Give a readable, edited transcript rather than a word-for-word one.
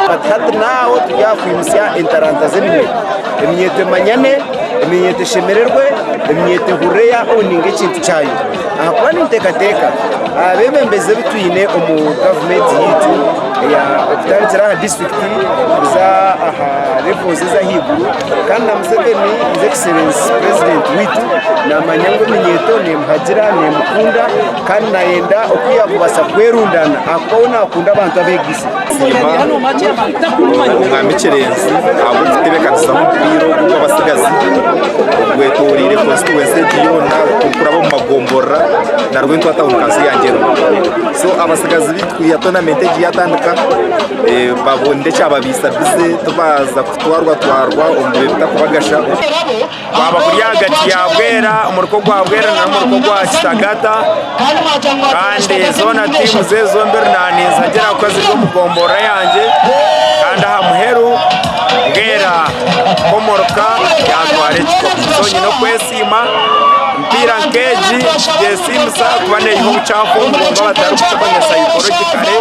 But hati naaho turi aha kwimutsya entaranta z'eminyeeto. Eminyeeto emanyane, eminyeeto eshemererwe, eminyeeto ehurire ya owuninga ekintu kyayo. Ahakuba ninteekateeka abeebembezi abu twine omu gavumenti yaitu eya okutandikira aha disiturikiti kuza aha levels ez'ahaiguru kandi na Museveni his excellency purezidenti waitu naamanya ngu eminyeeto neemuhagira, neemukunda kandi naayenda oku yaakubaasa kwerundaana ahakuba we naakunda abantu abeegiise. Nsiima Omwami Kirenzi ahabw'okutebekanisaho omupiira ogu ogw'abatsigazi ogwetoreire konsituwensi egi yoona kuraba omu magomborora na Rwentwara tawuni kanso ya Ngyerwa. So abatsigazi baitu kwiha tonamenti egi yatandika babonire ekyababaisa bize tibaaza kutwarwatwarwa omu bitakubagasha. Gwaba guri ahagati ya Bwera, omuruka ogwa Bwera n'omuruka ogwa Kitagata kandi zoona tiimu ze zombiri naninzagira ahabw'okuba ziri omu gomborora yangye kandi aha muheru Bwera nk'omuruka yatwara ekikopo. So nyine okwesiima emipiira nk'egi nigyesiimisa kuba neyiha obukyafu omu bwongo abatarikukimanyiisa psychologically.